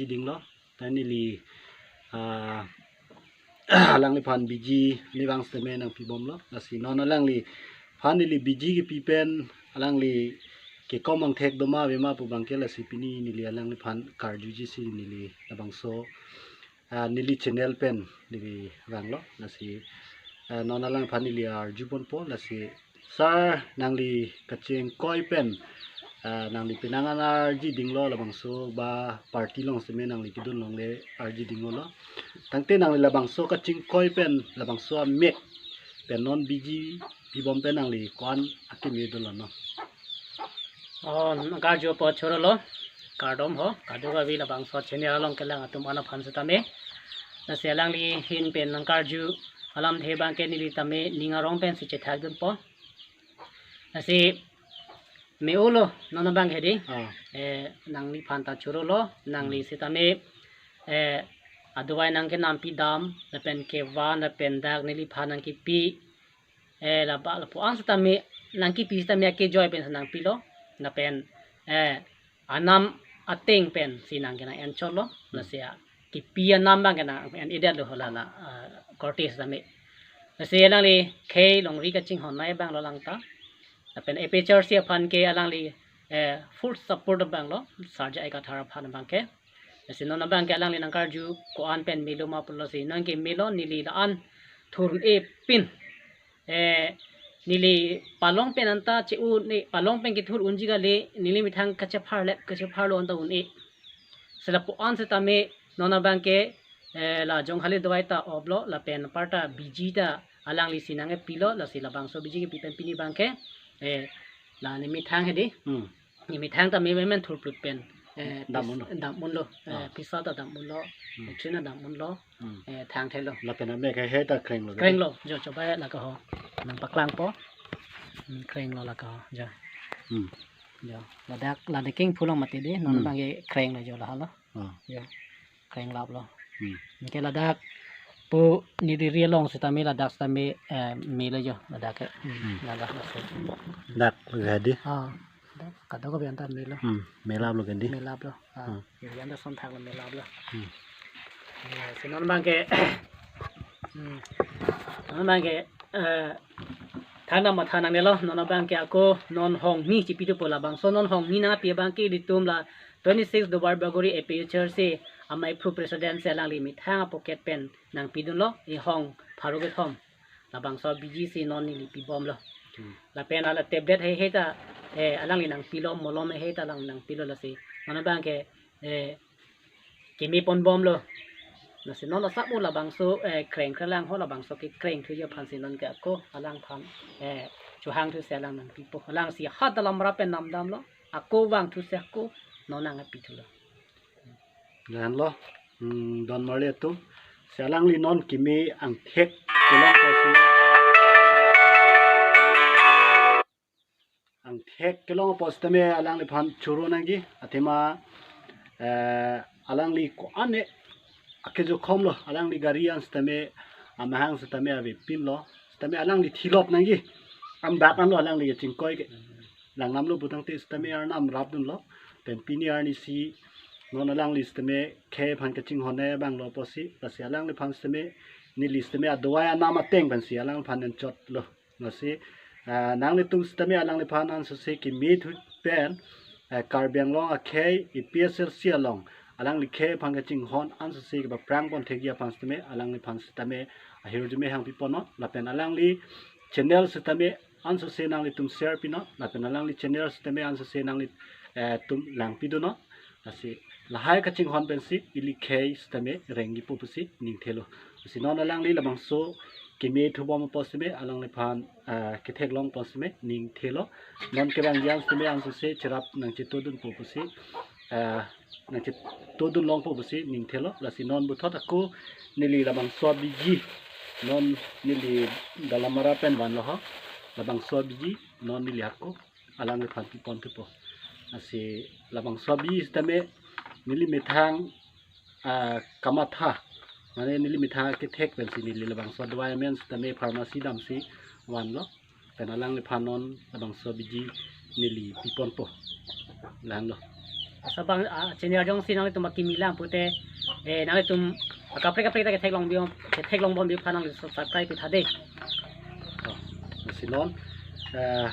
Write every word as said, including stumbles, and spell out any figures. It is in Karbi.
dinglo. Ta neli, ah, alangliphan biji ni bang seme nangpibomlo. Lasi non alangliphan neli biji kepi pen alangli kekom angthek doma avema pu abangke lasi pini neli alangliphan karjuji si neli labangso, ah, neli channel pen neli vanglo. Lasi, ah, non alangliphan neli arjuponpo. Lasi sir, nangli kachingkoi pen, ah, nangli penang an arji dinglo labangso ba party along seme nangli kedun longle arji dinglo. Tangte nangli labangso kachingkoi pen labangso amek pen non biji pibom pen nangli ko-an akeme dunlo no? Oh, nangkarju apot chorolo, kardom ho, kadokave labangso channel along kelang atum an aphan setame. Lasi alangli ahin pen nangkarju alamthe abangke neli tame ning arong pensi chethakdunpo. Lasi me-olo, non abang hedi. Ah. Eh, nangliphan ta chorolo, nangli Hmm. setame, eh, adovai nangkenampi dam, lapen kevan, lapen dak neliphan nangkipi, eh, laba lapu-an setame, nangkipi setame akejoi pensi nangpilo, lapen, eh, anam ateng pensi nangkenang-enchotlo, Hmm. lasi a, kipi anam abangke nang-en-edetlo hala la, ah, korte setame. Lasi alangli khei longri kachinghon nai abanglo langta. Lapen A P H R C aphan ke alangli, eh, full support abanglo, Sir J I Kathar aphan abangke. Lasi non abangke alangli nangkarju ko-an pen melo ma pulo si nangkemelo, neli la-an thur-un-e pin. Eh, neli palong pen anta che-un-e, palong pen kethur unji kali, neli methang kachepharlep, kachepharlo anta un-e. Si lapu-an setame non abangke, eh, la Jonghali adovai ta oplo, lapen aparta biji ta alanglisi nangkepilo, lasi labangso biji kepi pen pini abangke, eh, la nemethang hedi. Hmm. Nemethang ta me men thurplut pen, eh, Dam pis-, unlo. Dam unlo, eh, Ah. pisa ta dam unlo, Hmm. eh, chuna dam unlo, Hmm. eh, thangthelo. Lapen amek hei ta krenglo. Krenglo, jo, chobai lake ho. Nangpaklangpo. Hmm, krenglo lake ho, jo. Hmm. Jo. Ladak, ladak king pulang mati dei, non Hmm. abangke krenglo jo la halo. Ah. Jo. Krenglaplo. Hmm. Anke ladak pu neli ri along setame ladak setame, eh, melo jo ladak ke. Hmm. Hmm. Ladak laso. Dak lagi hedi. Ah. Dak kadokave anta melo. Hmm. Melaplo ke dei. Melaplo. Ah. Hmm. Iri anta sonthaklo melaplo. Hmm. Eh, si non abangke, hmm. Non abangke, eh, thangnat matha nangnelo, non abangke ako non hong hini chipidunpo labangso non hong hini nangpi abangke ilitum la twenty-six Duarbagori A P H R C amei phru president si alangli methang a-pocket pen nangpidunlo, ihong pharo kethom. Labangso biji si non neli pibomlo. Hmm. Lapen hala tablet heihei ta, eh, alangli nangpilo, molom heihei ta alang nangpilo lasi. Non abangke, eh, kemeponbomlo. Lasi non asap mo labangso, eh, kreng krelang ho labangso kekreng thuji aphansi nonke ako alangphan, eh, chohang thusi alang nangpipo. Alangsi ha dalam rapen namdamlo. Ako vang thusi ako non nangpi thulo. Lahenlo, hmm, don marli atum. Si alangli non keme angthek kelong apotsi, angthek kelong apot setame alangliphan choro nangji. Athema, eh, alangli ko-an ne akejokhomlo, alangli gari an setame, amahang setame avepinlo, setame alangli thilot nangji. Amdak anlo alangli kachingkoi ke. Langdamlo putangte setame arnam rapdunlo. Pen pini arnisi non alangli setame khei aphan kachinghon nai abanglo apotsi, lasi alangliphan setame neli setame adovai anam ateng pensi alangliphan enchotlo. Lasi, ah, nanglitum setame alangliphan ansose keme thu pen, eh, Karbi Anglong akhei A P H L C along alangli khei aphan kachinghon ansose kepaprang ponthekji aphan setame alangliphan setame ahirjume hangpiponnon, lapen alangli channel setame ansose nanglitum share pinon, lapen alangli channel setame ansose nangli, eh, tum langpidunnon. Lasi lahai kachinghon pensi ili khei setame rengji po pusi ningthelo. Lasi non alangli labangso keme thubom apot setame alangliphan, ah, ketheklong apot setame ningthelo. Non kevangji an setame ansose cherap nangchetodunpo pusi, ah, nangchetodun longpo pusi ningthelo. Lasi non puthot ako neli labangso biji, non neli Dalamara pen vanlo ho. Labangso biji non neli ako alangliphan piponthupo. Lasi labangso biji setame neli methang, ah, kamatha, mane neli methang kethek pensi neli labangso adovai amen setame pharmacy damsi vanlo. Pen alangliphan non labangso biji neli piponpo. Lahenlo. Asabang, ah, channel jongsi nanglitum akimi lang pute, eh, nanglitum akaprek kaprek ta ketheklong bi, ketheklong bom bi aphan nangli subscribe pitha dei. Oh, sinon, eh,